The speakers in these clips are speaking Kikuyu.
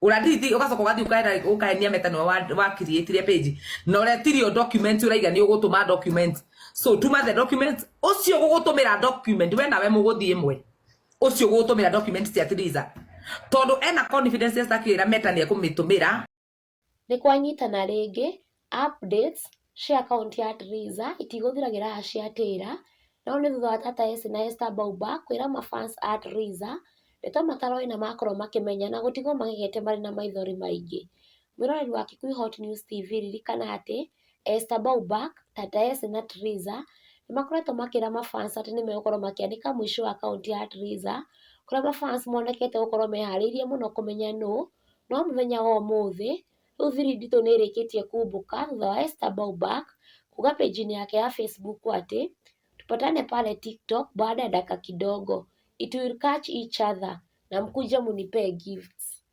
Ũradelete ũgacoka ũgathiĩ ũkaenda ũkahenia Meta nĩwe wa create page na ũretirio document, ũraiga nĩ ũgũtũma document, so tuma the document. Ũcio gũgũtũmĩra document, we nawe mũgũthiĩ ĩmwe. Ũcio gũgũtũmĩra document cia Triza, tondũ ena confidence akĩra Meta nĩ ekũmĩtũmĩra. Nĩ kwanyitana rĩngĩ, updates cia account ya Triza itigũthiragĩra haha cia Tĩra, no nĩ thutha wa Tata Esĩ na Esther Bauba kwĩra mafans a Triza ndeto mataroĩ na makorwo makĩmenya na gũtigwo magegete marĩ na maithori maingĩ. Mwĩroreri wa Kikuyu Hot News TV, ririkana atĩ Esther Bauba, Tata Esĩ na Triza nĩ makoretwo makĩra mafans atĩ nĩ megũkorwo makĩanĩka mũico wa account ya Triza, kũrĩa mafans monekete gũkorwo meharĩirie mũno kũmenya nũ. No mũthenya wa ũmũthĩ rĩu thiri nditũ nĩ ĩrĩkĩtie kumbũka thutha wa Esther Baubak kuga page-inĩ yake ya Facebook atĩ tupatane pale TikTok baada ya dakika kidogo, it will catch each other na mkuje munipee gifts.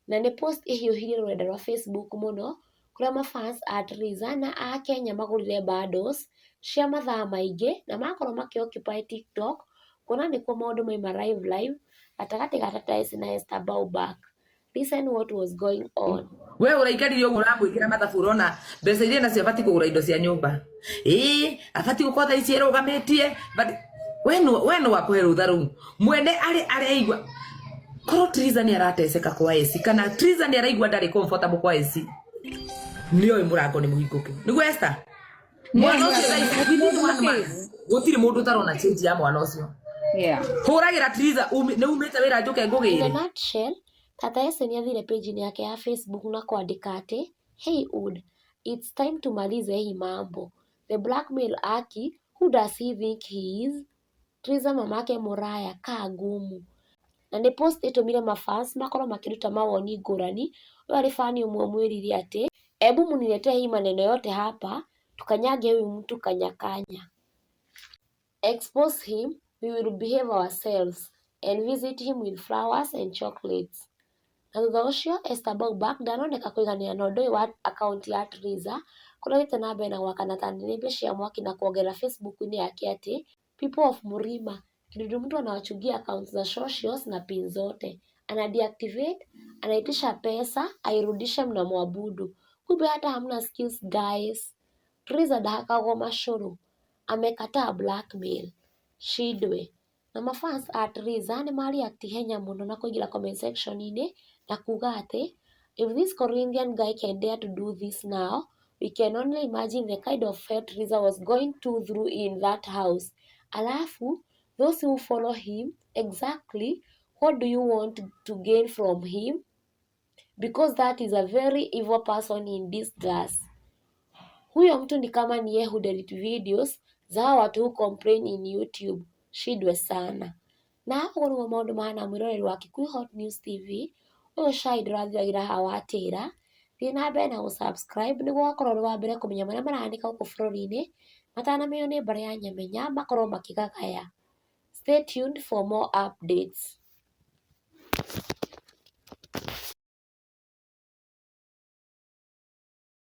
Na nĩ post ĩhiũhirie rũrenda rwa Facebook mũno, kũrĩa mafans a Triza na a Kenya magũrire bundles cia mathaa maingĩ na makorwo makĩ occupy TikTok, kuona nĩkuo maũndũ maima live live gatagatĩ ga Tata Esĩ na Esther Baubak. Listen what was going on. We ũraikarire ũguo ũramwĩkĩra mathabu, ũrona mbeca iria nacio abati kũgũra indo cia nyũmba, ĩĩ, abati gũkorwo thaa ici ĩrũgamĩtie, but we nĩ wakũhe rũtha rũu mwene arĩ areigua korwo Triza nĩ arateceka kwa eci, kana Triza nĩ araigua ndarĩ comfortable kwa eci, nĩoĩ mũrango nĩ mũhingũke nĩguo Esther mwana ũcio thaa ici within one month gũtirĩ mũndũ ũtarona change ya mwana ũcio. Hũragĩra Triza nĩ umĩte wĩra njũke. In a Ngũgĩre. nutshell, Tata Esĩ nĩ athire page-inĩ yake ya Facebook na kwandĩka atĩ "Hey Hood, it's time tumalize hii mambo. The blackmail Aki, who does he think he is? Triza mamake Muraya, kaa ngumu." Na nĩ post ĩtũmire mafans makorwo makĩruta mawoni ngũrani. Ũyũ arĩ fan ũmwe ũmwĩrire atĩ ebu muniletee hii maneno yote hapa tukanyange huyu mtu kanyakanya. Expose him, we will behave ourselves and visit him with flowers and chocolates. Na thutha ũcio Esther Baubak ndanoneka kũiganĩra na ũndũ ũyũ wa account ya Triza, kũrĩa athiĩte na mbere na gwakana ta nĩnĩmbĩ cia mwaki na kuongerera Facebook-inĩ yake atĩ people of Murima, kidudu mtu anawachungia accounts za socials na pin zote, ana deactivate, anaitisha pesa airudishe, mnamwabudu, kumbe hata hamna skills guys. Triza ndahakagwo macũrũ, amekataa blackmail shindwe. Na mafans a Triza nĩ mareact ihenya mũno na kũingĩra comment section-inĩ na kuga atĩ if this Corinthian guy can dare to do this now, we can only imagine the kind of hell Triza was going to through in that house. Alafu those who follow him, exactly what do you want to gain from him? Because that is a very evil person in disguise. Huyo mtu ni kama ni yeye hudelete videos za hawa watu who complain in YouTube. Shindwe sana. Na ũguo nĩguo maũndũ mahana, mwĩroreri wa Kikuyu Hot News TV. Ũyũ Shai ndũrathiragĩra haha watĩra. Thiĩ na mbere na gũsubscribe nĩguo ũgakorwo ũrĩ wa mbere kũmenya marĩa marahanĩka gũkũ bũrũri-inĩ matanamenywo nĩ mbarĩ ya Nyamenya makorwo makĩgagaya. Stay tuned for more updates.